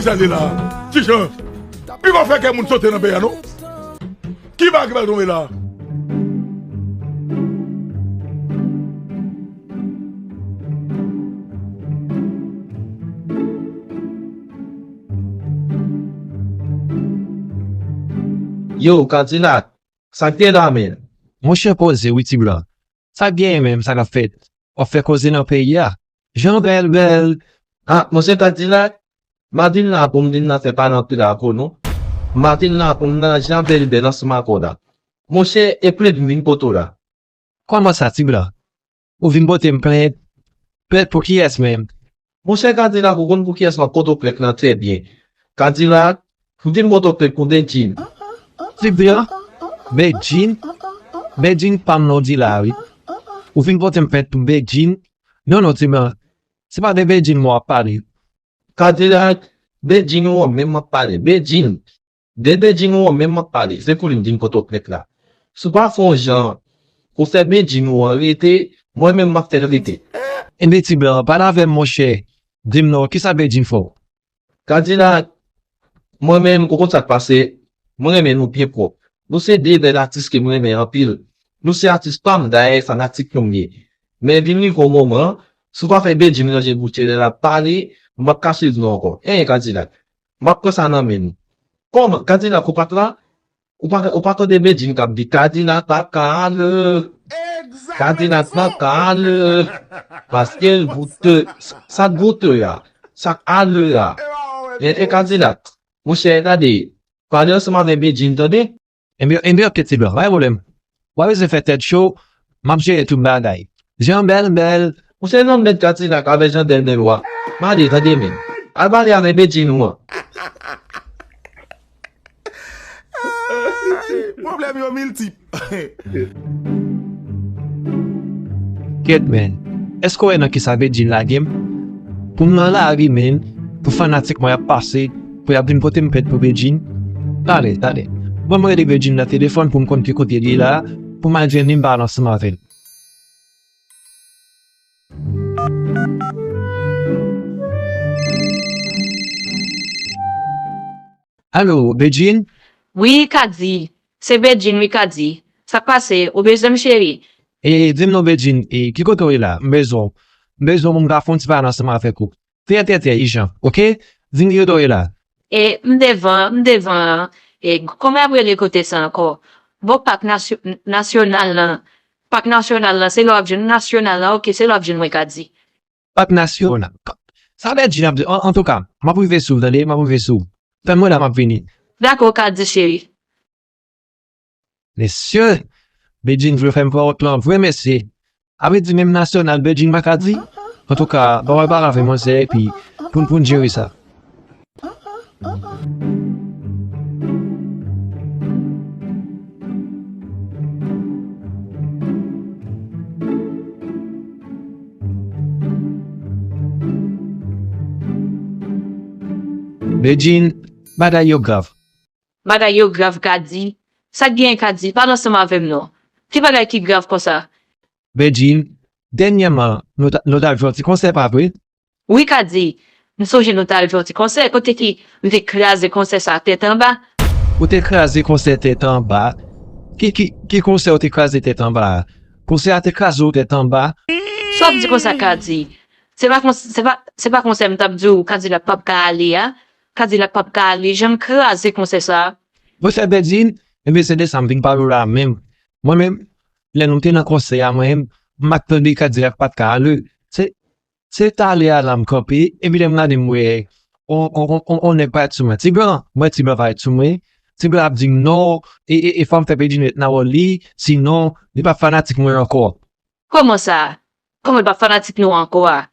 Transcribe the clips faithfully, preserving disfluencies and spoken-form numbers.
Tande la, ti jan, li pa fè kè moun sote nan peyi a non. Ki bagay ki pral tonbe la? Yo, Kadilak, sa k gen la, menm? Monchè, poze wi, ti blan. Sa k genyen menm, sa k ap fèt? W ap fè koze nan peyi a. Jan bèl, bèl. Ah, monchè Kadilak, m pa vin la pou m vin nan fè pale anpil ak ou non. M pa vin la pou m nan jan bèl, bèl ansanm ak ou la. Monchè, e plent m vin pote w la. Kòman sa, ti blan? Ou vin pote m plent? Plent pou kiyès menm? Monchè Kadilak, ou konn pou kiyès m ap pote w plent lan trè byen. Kadilak, m vin pote w plent pou Bedjine. Ti blan, Bedjine, Bedjine pa m non w di la wi. Ou vin pote m plent pou Bedjine? Non, non, ti blan, se pa de Bedjine mwen w ap pale. Kadilak, Bedjine ou an menm m ap pale. Bedjine, de Bedjine ou an menm m ap pale. Se pou li m vin pote w plent la. Si w pa fè yon jan pou fè Bedjine ou an rete, mwen menm m ap fè l rete. Ebyen ti blan, pale avè m monchè. Di m non, kisa Bedjine fè w? Kadilak, mwen menm, ou konn sa k pase, mwen renmen nou byen pwòp. Nou se de bèl atis ke mwen renmen anpil. Nou se atis pa m, dayè fanatik nou m ye. Men vin rive yon moman, si w pa fè Bedjine ranje bouch li lè l ap pale, m p ap ka swiv nou ankò. Hein, Kadilak, m ap pran sa nan men nou. Kòman, Kadilak, ou pa t la? Ou pa, ou pa tande Bedjine k ap di, Kadilak pa ka ale. Kadilak pa ka ale. Paske l goute, sa k goute a, sa k ale a. E, e Kadilak, monchè, gade, pale ansanm avè Bedjine, tande? Ebyen, ebyen, oke, ti blan, pa gen pwoblèm. W pa bezwen fè tèt cho, m ap jere tout bagay. Jan bèl, bèl. Ou se nonm mèt Kadilak avè jan bèl, bèl ou a. M ale, tande men. Al pale avè Bedjine ou an. Pwoblèm yo miltip. Kèt, men. Èske w wè nan kisa Bedjine lage m? Pou m nan lari, men, pou fanatik mwen ap pase, pou y ap vin pote m plent pou Bedjine? Tande, tande. Ban m rele Bedjine nan telefòn pou m konn ki kote li ye la, pou m al jwenn li, m pale ansanm avè l. Alo, Bedjine? Wi, Kadi. Se Bedjine, wi, Kadi. Sa k pase? Ou bezwen m, cheri? E, di m non, Bedjine, e, ki kote w ye la? M bezwen w. M bezwen w pou m ka fè yon ti pale ansanm avèk ou. Trè, trè, trè ijan, oke? Di m ki kote w ye la. E, m devan, m devan, e, kòman y ap rele kote sa ankò? Bò pak nasyo-, nasyonal lan. Pak nasyonal lan, se la w ap jwenn nasyonal lan, oke, se la w ap jwenn mwen, Kadi. Pak nasyonal. Sa Bedjine ap di, an, antouka, m ap rive sou w, tande, m ap rive sou w. Tann mwen la, m ap vini. Dakò, Kadi cheri. Mesye, Bedjine vle fè m pran wont lan vre, mesye. Sa vle di menm nasyonal Bedjine pa ka di? Antouka, ban mwen pale avè manzè epi pou n, pou n jere sa. Bedjine, bagay yo grav. Bagay yo grav, Kadi. Sa k genyen, Kadi? Pale ansanm avè m non. Ki bagay ki grav konsa? Bedjine, dènyèman, nou t, nou t al jwe yon ti konsè, pa vre? Wi, Kadi. M sonje nou t al jwe yon ti konsè, kote ki m te kraze konsè sa tèt anba. Ou te kraze konsè tèt anba? Ki, ki, ki konsè ou te kraze tèt anba a? Konsè a te kraze w tèt anba? Sa w ap di konsa, Kadi? Se pa kons-, se pa, se pa konsè m t ap di w, Kadilak p ap ka ale a. Kadilak p ap ka ale, jan m kraze konsè sa. Monchè Bedjine, ebyen se de sa m vin pale w la menm. Mwen menm, lè nou te nan konsè a, mwen menm, m pa t tande Kadilak pa t ka ale. Se, se talè a la m kanpe, epi lè m gade m wè, on, on, on, on, on nèg parèt sou mwen. Ti blan, m wè ti blan parèt sou mwen. Ti blan ap di m non, e, e, e fò m fè Bedjine ret nan wòl li, sinon, li p ap fanatik mwen ankò. Kòman sa? Kòman l p ap fanatik nou ankò a?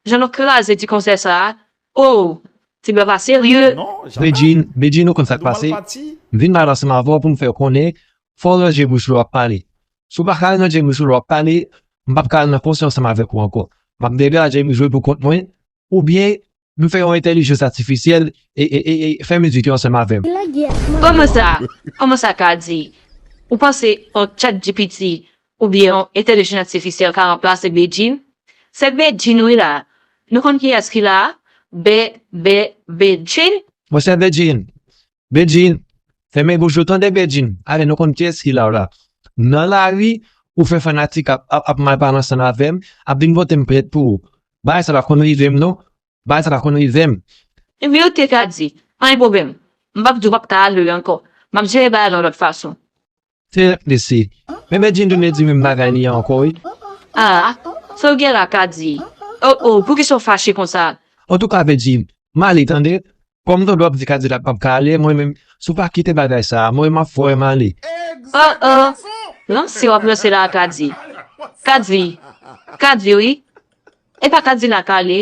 Jan nou kraze ti konsè sa a? Oh! Ti blan pa serye. Bedjine, Bedjine, ou konn sa k pase? M vin pale ansanm avè w pou m fè w konnen, fò w ranje bouch ou lè w ap pale. Si w pa ka ranje bouch ou lè w ap pale, m p ap ka al nan konsè ansanm avèk ou ankò. M ap degaje m jwe pou kont mwen, oubyen m fè yon entèlijans atifisyèl e, e, e, e fè mizik yo ansanm avè m. Kòman sa? Kòman sa, Kadi? Ou panse yon ChatGPT oubyen yon entèlijans atifisyèl ka ranplase Bedjine? Se Bedjine wi la. Nou konn kiyès ki la a? Be, be, Bedjine? Monchè Bedjine, Bedjine, fèmen bouch ou tande Bedjine. Ale nou konn kiyès ki la w la. Nan lari, ou fè fanatik ap, ap, ap mal pale ansanm avè m, ap vin pote m plent pou ou. Bagay sa pa konn rive m non. Bagay sa pa konn rive m. Ebyen ok Kadi, pa gen pwoblèm. M p ap di w p ap ka ale ankò. M ap jere bagay la yon lòt fason. Se lè k lese. Men Bedjine tounen di menm bagay li an ankò wi. Ah, sa w gen la Kadi? Oh oh, poukisa w fache konsa? Antouka Bedjine, m ale tande. Kòm tonton ap di Kadilak p ap ka ale, mwen menm, si w pa kite bagay sa a, mwen m ap fè w wè m ale. Oh oh, ranse w ap ranse la Kadi. Kadi, Kadi wi. E pa Kadilak ale.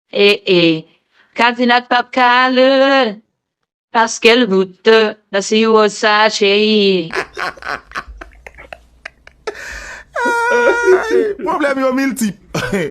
E e, Kadilak p ap ka ale. Paske l goute nan siwo sa cheri. Pwoblèm yo miltip.